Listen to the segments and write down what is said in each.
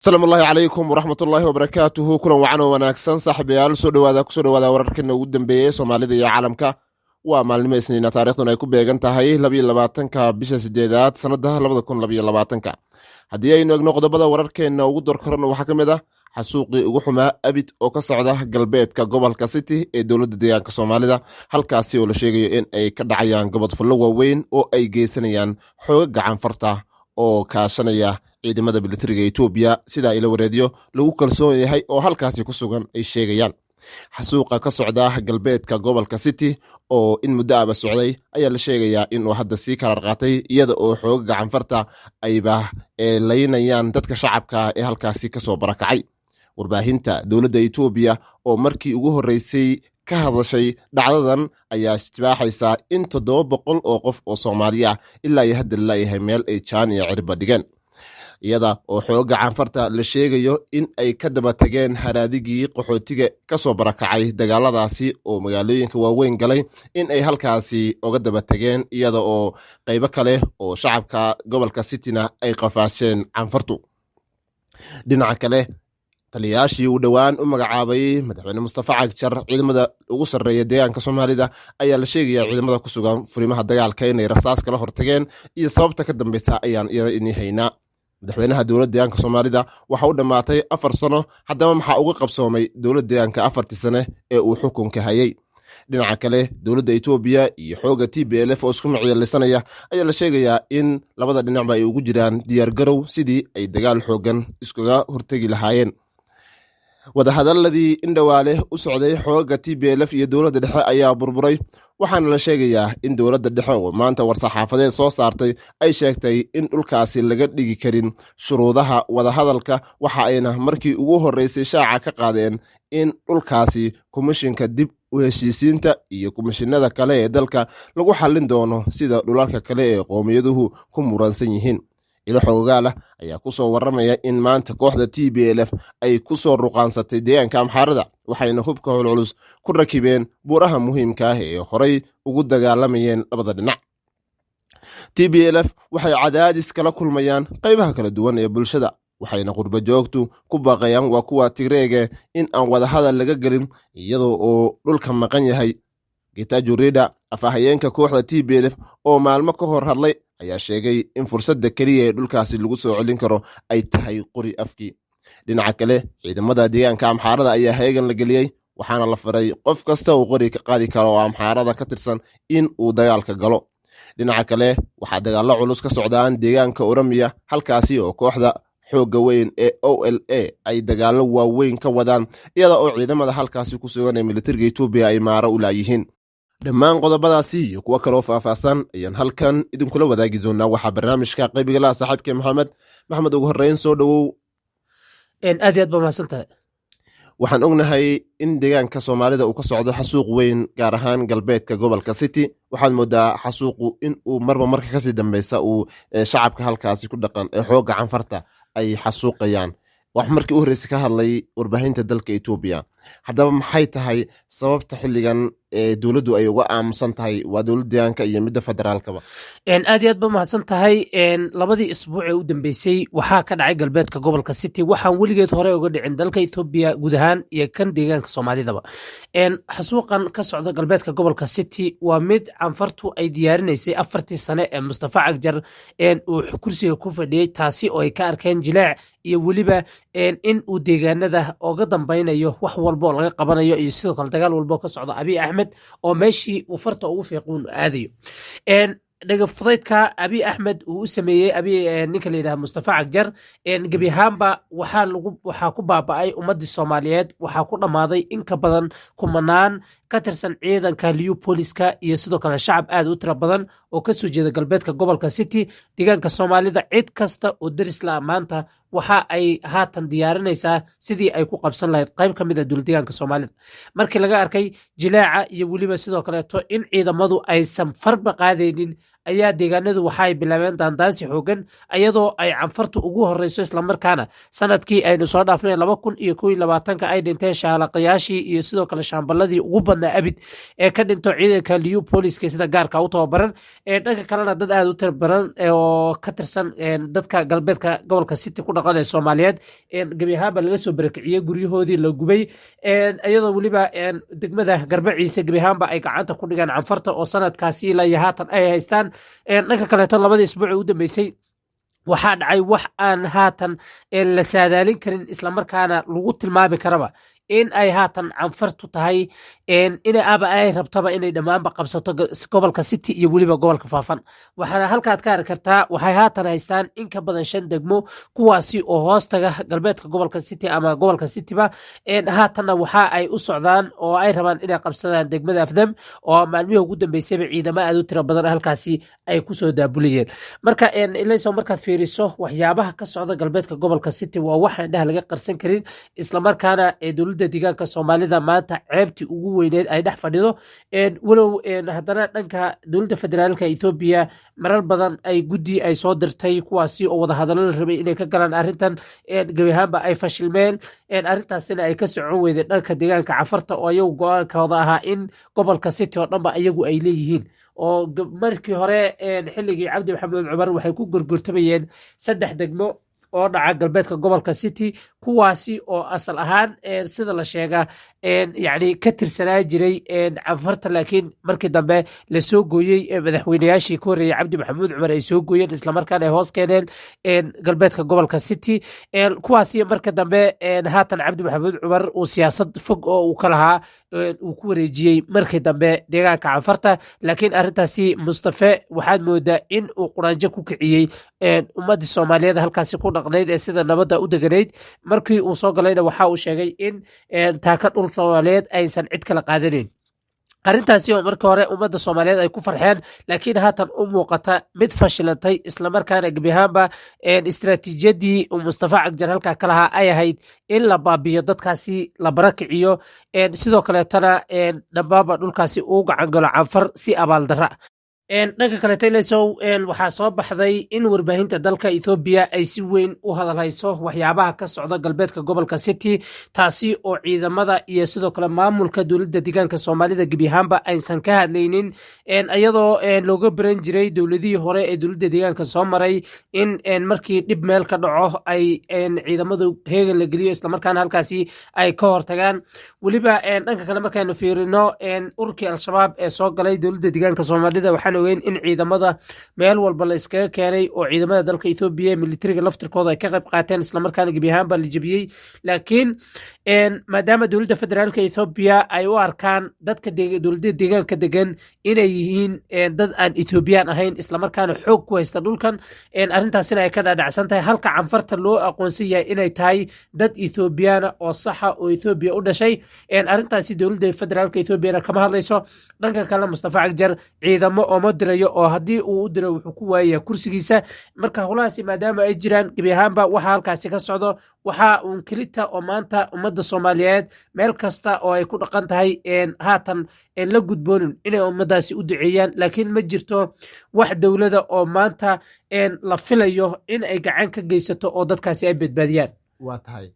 Asalaamu ullaahi calaykum waraxmatullaahi wabarakaatuhu. Kulan wacan oo wanaagsan, saaxiibayaal. Soo dhawaada, kusoo dhawaada wararkeena ugu dambeeyey Soomaalida iyo caalamka. Waa maalnimo Isniina, taarikhduna ay ku beegan tahay 22-ka bisha sideedaad, sannada 2022-ka. Haddii aynu egno qodobada wararkeenna ugu dorkarana, waxaa ka mid ah xasuuqii ugu xumaa abid oo ka socda galbeedka gobolka City ee dowladda deegaanka Soomaalida, halkaasi oo la sheegayo in ay ka dhacayaan gobodfallo waaweyn oo ay geysanayaan xooga gacanfarta oo kaashanaya ciidamada militariga Etoobiya, sidaa ila wareedyo lagu kalsoon yahay oo halkaasi ku sugan ay sheegayaan. Xasuuqa ka socda galbeedka gobolka City oo in muddo aba socday ayaa la sheegayaa inuu hadda sii karaar qaatay, iyada oo xooga gacanfarta ayba laynayaan dadka shacabka ee halkaasi kasoo barakacay. Warbaahinta dowladda Etoobiya oo markii ugu horreysay ka hadashay dhacdadan ayaa istibaaxaysa in 700 oo qof oo Soomaali ah ilaa iyo hadda lalayahay meel ay jaan iyo cirba dhigeen, iyada oo xooga canfarta la sheegayo in ay ka daba tageen haraadigii qaxootiga kasoo barakacay dagaaladaasi oo magaalooyinka waaweyn galay, in ay halkaasi oga daba tageen, iyada oo qaybo kale oo shacabka gobolka Cityna ay qafaasheen canfartu. Dhinaca kale, taliyayaashii uu dhowaan u magacaabay Madaxweyne Mustafa Cagjar ciidamada ugu sarreeya deegaanka Soomaalida ayaa la sheegaya ciidamada ku sugan furimaha dagaalka inay rasaas kala hortageen, iyo sababta ka dambeysa ayaan ini haynaa. Madaxweynaha dowladda deegaanka Soomaalida waxa u dhammaatay 4 sano. Haddaba, maxaa uga qabsoomay dowladda deegaanka afartii sane ee uu xukunka hayay? Dhinaca kale, dowladda Etoobiya iyo xooga TPLF oo isku maciilisanaya ayaa la sheegayaa in labada dhinacba ay ugu jiraan diyaargarow sidii ay dagaal xoogan iskaga hortegi lahaayeen. Wadahadaladii indhowaale u socday xooga TPLF iyo dowladda dhexe ayaa burburay, waxaana la sheegayaa in dowladda dhexe oo maanta war-saxaafadeed soo saartay ay sheegtay in dhulkaasi laga dhigi karin shuruudaha wadahadalka. Waxa ayna markii ugu horreysay shaaca ka qaadeen in dhulkaasi komishinka dib u heshiisiinta iyo komishinada kale ee dalka lagu xallin doono, sida dhulalka kale ee qowmiyaduhu ku muransan yihiin. Ilo xogogaalah ayaa ku soo warramaya in maanta kooxda TPLF ay ku soo ruqaansatay deegaanka Amxaarada, waxayna hubka culculus ku rakibeen buuraha muhiimka ah ee horay ugu dagaalamayeen labada dhinac. TPLF waxay cadaadis kala kulmayaan qaybaha kala duwan ee bulshada, waxayna qurba joogtu ku baaqayaan, waa kuwa Tigreege, in aan wadahadal laga gelin iyadoo oo dhulka maqan yahay. Getachew Reda, afahayeenka kooxda TPLF oo maalmo ka hor hadlay, ayaa sheegay in fursadda keliya ee dhulkaasi lagu soo celin karo ay tahay qori afkii. Dhinaca kale, ciidamada deegaanka Amxaarada ayaa heegan la geliyey, waxaana la faray qof kasta uu qori ka qaadi karo oo Amxaarada ka tirsan in uu dagaalka galo. Dhinaca kale, waxaa dagaallo culus ka socdaan deegaanka Oromiya, halkaasi oo kooxda xoogga weyn ee OLA ay dagaallo waaweyn ka wadaan, iyada oo ciidamada halkaasi ku sugan ee militariga Etoobiya ay maaro u laayihiin. Dhammaan qodobadaasi iyo kuwo kaloo faahfaahsan ayaan halkan idinkula wadaagi doonaa. Waxaa barnaamijka qaybigalaha saaxiibka Maxamed. Maxamed, ugu horreyn soo dhowow. Aad iyo aad baa mahadsan tahay. Waxaan ognahay in deegaanka Soomaalida uu ka socdo xasuuq weyn, gaar ahaan galbeedka gobolka City. Waxaad moodaa xasuuqu in uu marba marka kasii dambeysa uu shacabka halkaasi ku dhaqan ee xoogga canfarta ay xasuuqayaan. Wax markii u horreysay ka hadlay warbaahinta dalka Etoobiya. Haddaba, maxay tahay sababta xilligan ee dowladdu ay uga aamusan tahay, waa dowladda deegaanka iyo midda federaalkaba? Aad iyo aad ba mahadsan tahay. Labadii isbuuc ee u dambeysay waxaa ka dhacay galbeedka gobolka City waxaan weligeed hore uga dhicin dalka Etoobiya guud ahaan iyo kan deegaanka Soomaalidaba. Xasuuqan ka socda galbeedka gobolka City waa mid canfartu ay diyaarinaysay 4-tii sane ee Mustafa Cagjar uu kursiga ku fadhiyey, taasi oo ay ka arkeen jileec iyo weliba in uu deegaanada oga dambeynayo wax walba oo laga qabanayo, iyo sidoo kale dagaal walba oo ka socda Abiy Axmed oo meeshii uu farta ugu fiiquun aadayo. Dhagafudaydka Abiy Axmed uu u sameeyey Abiy, ninka la yidhaha Mustafa Cagjar, gebi ahaanba waxaa ku baaba'ay ummaddii Soomaaliyeed. Waxaa ku dhammaaday in ka badan kumanaan ka tirsan ciidanka Liyu Booliska iyo sidoo kale shacab aad u tiro badan oo kasoo jeeda galbeedka gobolka City. Deegaanka Soomaalida cid kasta oo deris la maanta waxa ay haatan diyaarinaysaa sidii ay ku qabsan lahayd qayb ka mid a dowlad deegaanka Soomaalida, markii laga arkay jilaaca iyo weliba sidoo kaleeto in ciidamadu aysan farba qaadaynin. Ayaa deegaanadu waxaay bilaabeen daandaansi xoogan, iyadoo ay Canfartu ugu horeyso, islamarkaana sanadkii aynu soo dhaafnay 2021-ka ay dhinteen shaalaqayaashii iyo sidoo kale shaambaladii ugu badnaa abid ee ka dhinto ciidanka Liyu Booliska sida gaarka u tababaran. Dhanka kalena dad aada u tira badan oo ka tirsan dadka galbeedka gobolka City ku dhaqan ee Soomaaliyeed gebi ahaanba laga soo barakiciyey, guryahoodii la gubay, iyadoo weliba degmada Garbaciise gebi ahaanba ay gacanta ku dhigaan Canfarta oo sanadkaasi ilaa iyo haatan ay haystaan. Dhanka kaleeto, labadii isbuuc ee u dambeysay waxaa dhacay wax aan haatan la saadaalin karin, islamarkaana lagu tilmaami karaba in ay haatan Canfartu tahay ina aba ay rabtaba inay dhammaanba qabsato gobolka City iyo weliba gobolka Faafan. Waxaana halkaad ka arki kartaa waxay haatan haystaan in ka badan shan degmo, kuwaasi oo hoostaga galbeedka gobolka City ama gobolka Cityba. Haatanna waxa ay u socdaan oo ay rabaan inay qabsadaan degmada Afdam, oo maalmihii ugu dambeysayba ciidamo aad u tiro badan halkaasi ay kusoo daabulayeen. Marka ilayso, markaad fiiriso waxyaabaha ka socda galbeedka gobolka City, waa wax indhaha laga qarsan karin, islamarkaana dowladda deegaanka Soomaalida maanta ceebtii ugu weyneed ay dhex fadhido. Walow haddana dhanka dowladda federaalka Etoobiya marar badan ay guddi ay soo dirtay, kuwaasi oo wadahadallo la rabay inay ka galaan arrintan, gebi ahaanba ay fashilmeen, arrintaasina ay ka socon weyday dhanka deegaanka Cafarta, oo ayagu go-aankooda ahaa in gobolka City oo dhanba ayagu ay leeyihiin, oo markii hore xilligii Cabdi Maxamed Cumar waxay ku gorgortamayeen saddex degmo oo dhaca galbeedka gobolka City, kuwaasi oo asal ahaan, sida la sheega, yani ka tirsanaa jiray Canfarta, laakiin markii dambe lasoo gooyey, madaxweynayaashii ka horreeyey Cabdi Maxamuud Cumar ay soo gooyeen, islamarkaana ay hoos keeneen galbeedka gobolka City, kuwaasi marka dambe haatan Cabdi Maxamuud Cumar uu siyaasad fog oo uu ka lahaa uu ku wareejiyey markii dambe deegaanka Canfarta. Laakiin arrintaasi Mustafe waxaad moodaa in uu quraanjo ku kiciyey ummadii Soomaaliyeed halkaasi ku dhaqnayd ee sida nabadda u deganayd. Markii uu soo galayna waxa uu sheegay in taaka dhul Soomaaliyeed aysan cid kala qaadanayn. Arrintaasi oo markii hore ummadda Soomaaliyeed ay ku farxeen, laakiin haatan u muuqata mid fashilantay, islamarkaana gebi ahaanba istaraatiijiyadii uu Mustafa Cagjar halkaa ka lahaa ay ahayd in la baabiyo dadkaasi, la barakiciyo, sidoo kaleetana dhammaanba dhulkaasi uu gacan galo Canfar si abaaldara. Dhanka kaleeto, Ilaysow, waxaa soo baxday in warbaahinta dalka Ethoobiya ay si weyn u hadalhayso waxyaabaha ka socda galbeedka gobolka City, taasi oo ciidamada iyo sidoo kale maamulka dowladda deegaanka Soomaalida gebi ahaanba aysan ka hadlaynin, iyadoo looga baran jiray dowladihii hore ee dowladda deegaanka soo maray in markii dhib meel ka dhaco ay ciidamadu heegan la geliyo, islamarkaana halkaasi ay ka hortagaan. Weliba dhanka kale markaynu fiirino ururkii Al-Shabaab ee soo galay dowladda deegaanka Soomaalida, waxaan ogeyn in ciidamada meel walba la iskaga keenay oo ciidamada dalka Ethoobiya militariga laftirkooda ay ka qayb qaateen, islamarkaana gebi ahaanba la jebiyey. Laakiin maadaama dowladda federaalka Ethoobiya ay u arkaan dadka dowladda deegaanka degan inay yihiin dad aan Ethoobiyan ahayn, islamarkaana xoog ku haysta dhulkan, arrintaasina ay ka dhaadhacsan tahay, halka Canfarta loo aqoonsan yahay inay tahay dad Ethoobiyaana oo saxa oo Ethoobiya u dhashay, arrintaasi dowladda federaalka Ethoobiana kama hadlayso. Dhanka kale, Mustafa Cagjar ciidamo ooma dirayo, oo haddii uu u diro wuxuu ku waayaya kursigiisa. Marka howlahaasi maadaama ay jiraan, gebi ahaanba waxa halkaasi ka socdo waxaa uun kelita oo maanta ummadda Soomaaliyeed meel kasta oo ay ku dhaqan tahay haatan la gudboonin inay ummaddaasi u duceeyaan. Laakiin ma jirto wax dowlada oo maanta la filayo in ay gacan ka geysato oo dadkaasi ay badbaadiyaan. Waa tahay.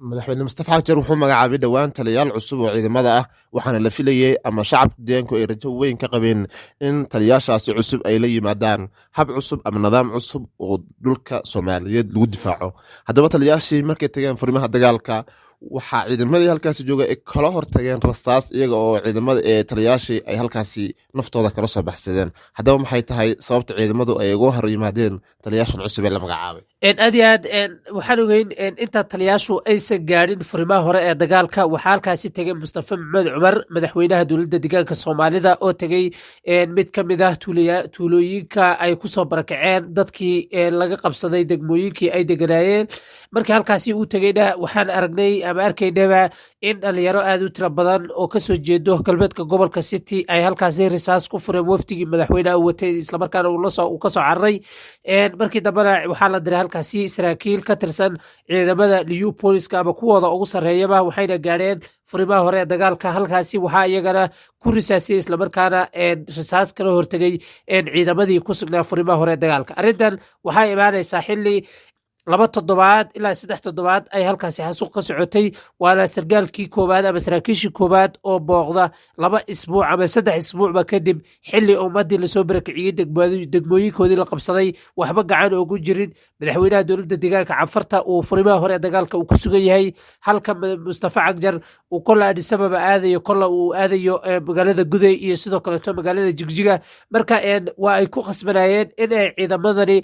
Madaxweyne Mustafa Xajar wuxuu magacaabay dhowaan taliyaal cusub oo ciidamada ah, waxaana la filayey ama shacabka deegaanku ay rajo weyn ka qabeen in taliyaashaasi cusub ay la yimaadaan hab cusub ama nidaam cusub oo dhulka Soomaaliyeed lagu difaaco. Haddaba taliyaashii markay tageen furimaha dagaalka, waxaa ciidamadii halkaasi jooga ay kala hortageen rasaas, iyaga oo ciidamada ee taliyaashii ay halkaasi naftooda kala soo baxsadeen. Haddaba maxay tahay sababta ciidamadu ay uga hor yimaadeen taliyaashan cusub ee la magacaabay? Aad iyo aad. Waxaan ogeyn inta taliyaashu aysan gaadhin furimaha hore ee dagaalka, waxaa halkaasi tegay Mustafa Maxamed Cumar, madaxweynaha dowladda deegaanka Soomaalida, oo tegey mid ka mid ah tuulooyinka ay kusoo barakaceen dadkii laga qabsaday degmooyinkii ay deganaayeen. Markii halkaasi uu tegeyna waxaan aragnay ama ama arkaynaba in dhalinyaro aad u tiro badan oo kasoo jeedo galbeedka gobolka City ay halkaasi risaas ku fureen wafdigii madaxweyneha u watay, islamarkaana uu kasoo cararay. Markii dambena waxaa la diray halkaasi saraakiil ka tirsan ciidamada Liyu Booliska ama kuwooda ugu sarreeyaba, waxayna gaadheen furimaha hore ee dagaalka. Halkaasi waxaa iyagana ku risaasiyey, islamarkaana risaas kala hortegay ciidamadii ku sugnaa furimaha hore ee dagaalka. Arrintan waxaa imaanaysaa xilli 2 toddobaad ilaa 3 toddobaad ay halkaasi xasuuq ka socotay, waana sargaalkii koowaad ama saraakiishii koowaad oo booqda 2 isbuuc ama 3 isbuucba kadib, xilli ummadii lasoo barakiciyey, degmooyinkoodii la qabsaday, waxba gacan ugu jirin. Madaxweynaha dowladda deegaanka Canfarta uu furimaha hore dagaalka uu ku sugan yahay, halka Mustafa Cagjar uu kolla Adisababa aadayo, kolla uu aadayo magaalada Guday iyo sidoo kaleeto magaalada Jigjiga. Marka waa ay ku khasbanayeen in ay ciidamadani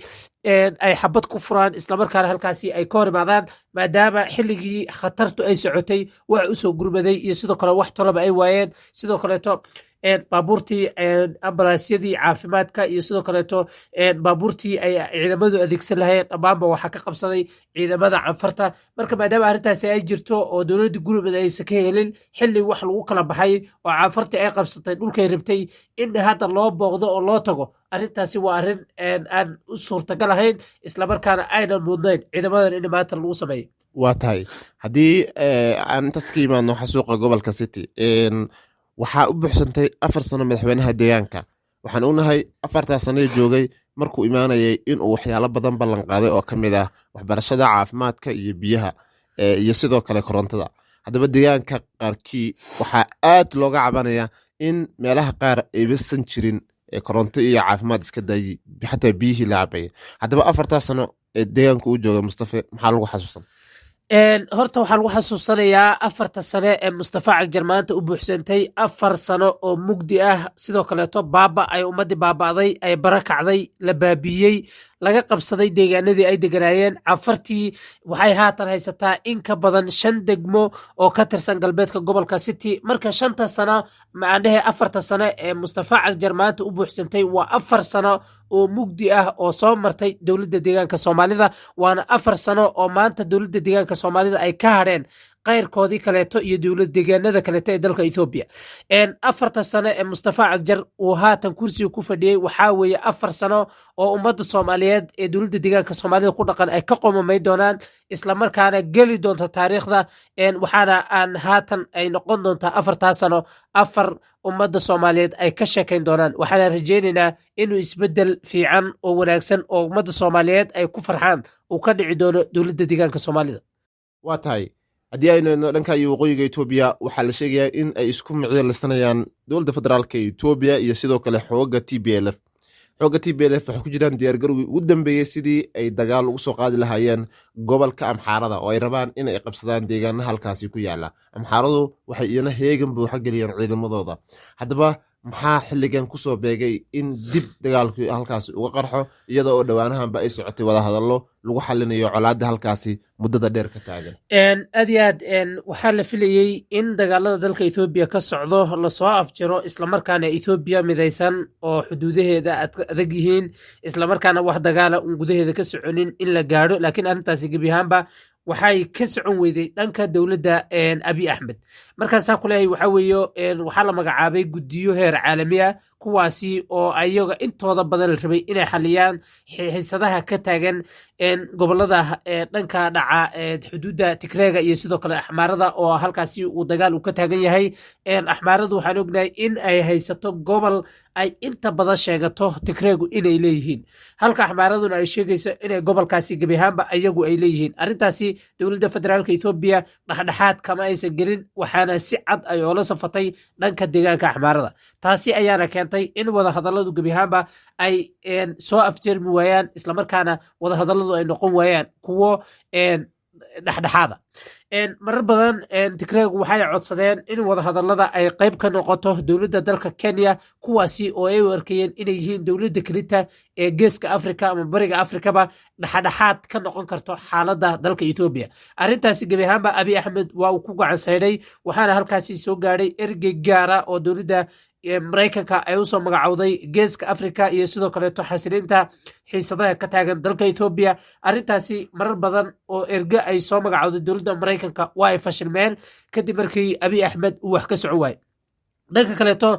ay xabad ku furaan, islamarkaana halkaasi ay ka hor imaadaan, maadaama xilligii khatartu ay socotay wax usoo gurmaday iyo sidoo kale wax tolaba ay waayeen. Sidoo kaleeto baabuurtii ambalaasyadii caafimaadka iyo sidoo kaleeto baabuurtii ay ciidamadu adeegsan lahayeen dhammaanba waxaa ka qabsaday ciidamada Canfarta. Marka maadaama arrintaasi ay jirto oo dowladda gurmud aysan ka helin, xilli wax lagu kala baxay oo Canfartii ay qabsatay dhulkay rabtay, in hadda loo booqdo oo loo tago, arrintaasi waa arrin aan u suurtagal ahayn, islamarkaana aynan mudnayn ciidamadan in maanta lagu sameeyo. Waa tahay. Haddii aan intaas ka yimaadno xasuuqa gobolka City, waxaa u buuxsantay 4 sano madaxweynaha deegaanka. Waxaan ognahay 4-taa sanee joogay markuu imaanayay inuu waxyaalo badan ballan qaaday oo ka mid ah waxbarashada, caafimaadka iyo biyaha iyo sidoo kale korontada. Haddaba deegaanka qaarkii waxaa aad looga cabanaya in meelaha qaar aybasan jirin koronto iyo caafimaad, iska daayey xataa biyihii la cabaya. Haddaba 4-taa sano ee deegaanka uu jooga Mustafe maxaa lagu xasuusan? Horta waxaa lagu xasuusanayaa 4-ta sane ee Mustafa Cagjar maanta u buuxsantay 4 sano oo mugdi ah, sidoo kaleeto baaba ay ummaddii baaba'day, ay bara kacday, la baabiiyey, laga qabsaday deegaanadii ay deganaayeen. Canfartii waxay haatan haysataa in ka badan shan degmo oo ka tirsan galbeedka gobolka City. Marka 5-ta sano, aan dhehe 4-ta sano ee Mustafa Cagjar maanta u buuxsantay, waa 4 sano oo mugdi ah oo soo martay dowladda deegaanka Soomaalida, waana 4 sano oo maanta dowladda deegaanka Soomaalida ay ka hadheen qayrkoodii kaleeto iyo dowlad deegaanada kaleeto ee dalka Ethoobiya. 4-ta sano ee Mustafa Cagjar uu haatan kursiga ku fadhiyey waxaa weeye 4 sano oo ummadda Soomaaliyeed ee dowladda deegaanka Soomaalida ku dhaqan ay ka qomamay doonaan, islamarkaana geli doonto taariikhda. Waxaana aan haatan ay noqon doontaa 4-taa sano afar ummadda Soomaaliyeed ay ka sheekayn doonaan. Waxaana rajaynaynaa inuu isbeddel fiican oo wanaagsan oo ummadda Soomaaliyeed ay ku farxaan uu ka dhici doono dowladda deegaanka Soomaalida. Waa tahay. Haddii aynu eedno dhanka iyo waqooyiga Etoobiya, waxaa la sheegayaa in ay isku micyeelisanayaan dowladda federaalka Etoobiya iyo sidoo kale xooga TPLF. Xoogga TPLF waxay ku jiraan diyaargarowgii ugu dambeeyey sidii ay dagaal ugu soo qaadi lahaayeen gobolka Amxaarada, oo ay rabaan in ay qabsadaan deegaana halkaasi ku yaala. Amxaaradu waxay iyana heegan buuxa geliyeen ciidamadooda. Haddaba maxaa xilligan kusoo beegay in dib dagaalku halkaasi uga qarxo, iyada oo dhowaanahanba ay socotay wadahadallo lagu xalinayo colaadda halkaasi muddada dheer ka taagan? Aad iyo aad waxaa la filayey in dagaalada dalka Ethoobiya ka socdo lasoo afjiro, islamarkaana Ethoobiya midaysan oo xuduudaheeda adag yihiin, islamarkaana wax dagaala un gudaheeda ka soconin in la gaadho. Laakiin arrintaasi gebi ahaanba waxay ka socon weyday dhanka dowladda Abiy Axmed. Markaasaa ku leeyahay, waxaa weeye waxaa la magacaabay guddiyo heer caalami ah, kuwaasi oo ayaga intooda badan la rabay inay xaliyaan xiisadaha ka taagan gobolada dhanka dhaca xuduudda Tigreega iyo sidoo kale Axmaarada, oo halkaasi uu dagaal uu ka taagan yahay. Axmaaradu waxaan ognahay in ay haysato gobol ay inta badan sheegato Tigreegu inay leeyihiin, halka Axmaaraduna ay sheegayso inay gobolkaasi gebi ahaanba ayagu ay leeyihiin. Arrintaasi dowladda federaalka Ethoobiya dhexdhexaad kama aysan gelin, waxaana si cad ay oola safatay dhanka deegaanka Axmaarada. Taasi ayaana keentay in wadahadalladu gebi ahaanba ay soo afjeermi waayaan, islamarkaana wadahadalladu ay noqon waayaan kuwo dhexdhexaada. Marar badan Tigreegu waxay codsadeen in wadahadallada ay qayb ka noqoto dowladda dalka Kenya, kuwaasi oo ay u arkayeen inay yihiin dowladda kelita ee Geeska Afrika ama Bariga Afrikaba dhexdhexaad ka noqon karto xaaladda dalka Ethoobiya. Arrintaasi gebi ahaanba Abiy Axmed waa uu ku gacan saydhay, waxaana halkaasi soo gaadhay ergey gaara oo dowladda Maraykanka ay usoo magacowday Geeska Afrika iyo sidoo kaleeto xasilinta xiisadaha ka taagan dalka Ethoobiya. Arrintaasi marar badan oo erge ay soo magacowday dowladda Dowladda Maraykanka waa ay fashilmeen kadib markii Abiy Axmed uu wax ka socon waayey. Dhanka kaleeto,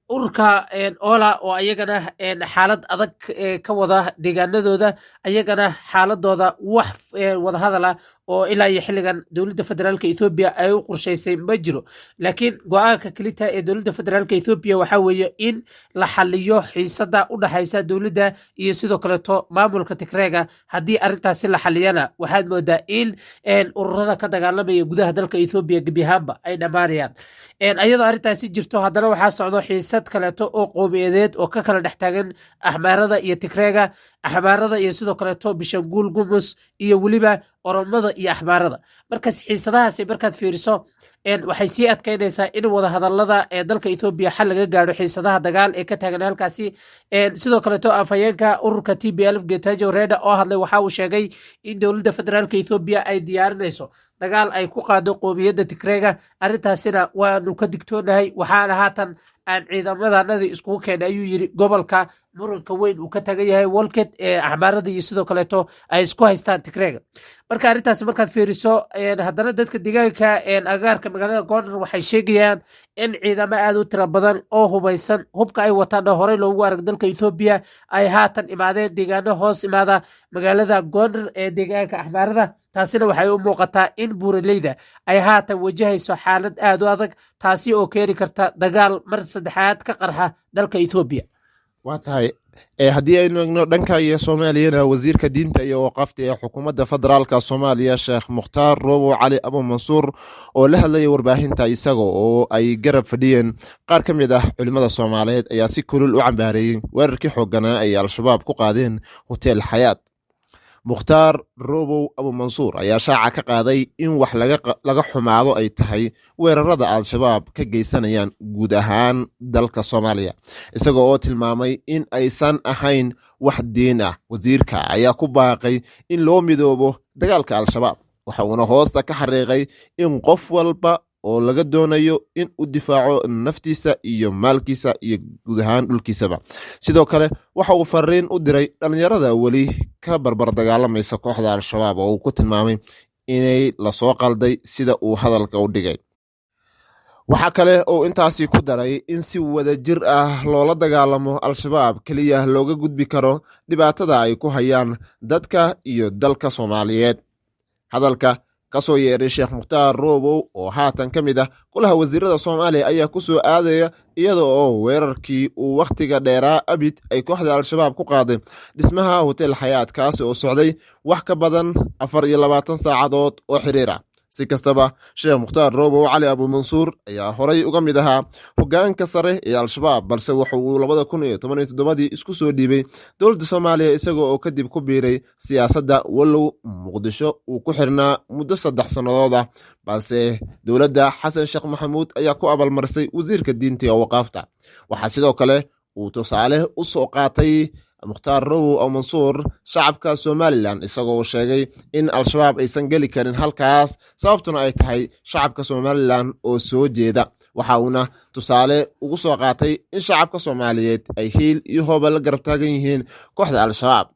ururka OLA oo ayagana xaalad adag ka wada deegaanadooda, ayagana xaaladooda wax wadahadal ah oo ilaa iyo xilligan dowladda federaalka Ethoobiya ay u qorshaysay ma jiro. Laakiin go-aanka kelita ee dowladda federaalka Ethoobiya waxaa weeye in la xaliyo xiisada u dhaxaysa dowladda iyo sidoo kaleeto maamulka Tigreega. Haddii arrintaasi la xaliyana, waxaad moodaa in ururada ka dagaalamaya gudaha dalka Ethoobiya gebi ahaanba ay dhammaanayaan. Ayadoo arrintaasi jirto, haddana waxaa socdo xiisad kaleeto oo qowmiyadeed oo ka kala dhex taagan Axmaarada iyo Tigreega, Axmaarada iyo sidoo kaleeto Bishanguul Gumus, iyo weliba Oromada iyo Axmaarada. Markaas xiisadahaasi markaad fiiriso, waxay sii adkeynaysaa in wadahadalada ee dalka Ethoobiya xal laga gaadho xiisadaha dagaal ee ka taagan halkaasi. Sidoo kaleeto, afhayeenka ururka TPLF, Getachew Reda, oo hadlay waxa uu sheegay in dowladda federaalka Ethoobiya ay diyaarinayso dagaal ay ku qaado qoomiyadda Tigreega. Arrintaasina waanu ka digtoonahay, waxaana haatan aan ciidamadanadii iskugu keenay, ayuu yiri, gobolka muranka weyn uu ka tagan yahay, Wolket, ee Axmaarada iyo sidoo kaleeto ay isku haystaan Tigreega. Marka arrintaasi markaad fiiriso, haddana dadka deegaanka agaarka magaalada Gondar waxay sheegayaan in ciidamo aad u tiro badan oo hubaysan, hubka ay wataana horey loogu arag dalka Ethoobiya, ay haatan imaadeen deegaano hoos imaada magaalada Gondar ee deegaanka Axmaarada. Taasina waxay u muuqataa in buuraleyda ay haatan wajahayso xaalad aad u adag, taasi oo keeni karta dagaal mar saddexaad ka qarxa dalka Ethoobiya. Waa tahay. Haddii aynu egno dhanka iyo Soomaaliyana, wasiirka diinta iyo waqafta ee xukuumadda federaalka Soomaaliya, Sheekh Mukhtaar Robow Cali Abu Mansuur, oo la hadlayay warbaahinta isaga oo ay garab fadhiyeen qaar ka mid ah culimmada Soomaaliyeed, ayaa si kulul u cambaareeyey weerarkii xoogganaa ay Al-Shabaab ku qaadeen Hotel Xayaat. Mukhtaar Robow Abu Mansuur ayaa shaaca ka qaaday in wax laga xumaado ay tahay weerarada Al-Shabaab ka geysanayaan guud ahaan dalka Soomaaliya, isaga oo tilmaamay in aysan ahayn wax diin ah. Wasiirka ayaa ku baaqay in loo midoobo dagaalka Al-Shabaab, waxa uuna hoosta ka xariiqay in qof walba oo laga doonayo in uu difaaco naftiisa iyo maalkiisa iyo guud ahaan dhulkiisaba. Sidoo kale waxa uu fariin u diray dhalinyarada weli ka barbar dagaalamaysa kooxda Al-Shabaab, oo uu ku tilmaamay inay lasoo qalday, sida uu hadalka u dhigay. Waxaa kale oo intaasi ku daray in si wadajir ah loola dagaalamo Al-Shabaab keliya looga gudbi karo dhibaatada ay ku hayaan dadka iyo dalka Soomaaliyeed. Hadalka ka soo yeedhay Sheekh Mukhtaar Robow, oo haatan ka mid ah golaha wasiirada Soomaaliya, ayaa ku soo aadaya iyada oo weerarkii uu wakhtiga dheeraa abid ay kooxda Al-Shabaab ku qaaday dhismaha Hotel Xayaat, kaasi oo socday wax ka badan 24 saacadood oo xiriir ah. Si kastaba, Sheekh Mukhtaar Robow Cali Abuumansuur ayaa horay uga mid ahaa hogaanka sare ee Al-Shabaab, balse waxa uu 2017-dii isku soo dhiibay dowladda Soomaaliya, isaga oo kadib ku biiray siyaasadda, walow Muqdisho uu ku xirnaa muddo 3 sannadood ah. Balse dowladda Xasan Sheekh Maxamuud ayaa ku abaalmarisay wasiirka diinta iyo waqaafta. Waxaa sidoo kale uu tusaale u soo qaatay Mukhtaar Robow aw Mansuur shacabka Somaliland, isagoo sheegay in Al-Shabaab aysan geli karin halkaas, sababtuna ay tahay shacabka Somaliland oo soo jeeda. Waxa uuna tusaale ugu soo qaatay in shacabka Soomaaliyeed ay hiil iyo hooba la garab taagan yihiin kooxda Al-Shabaab.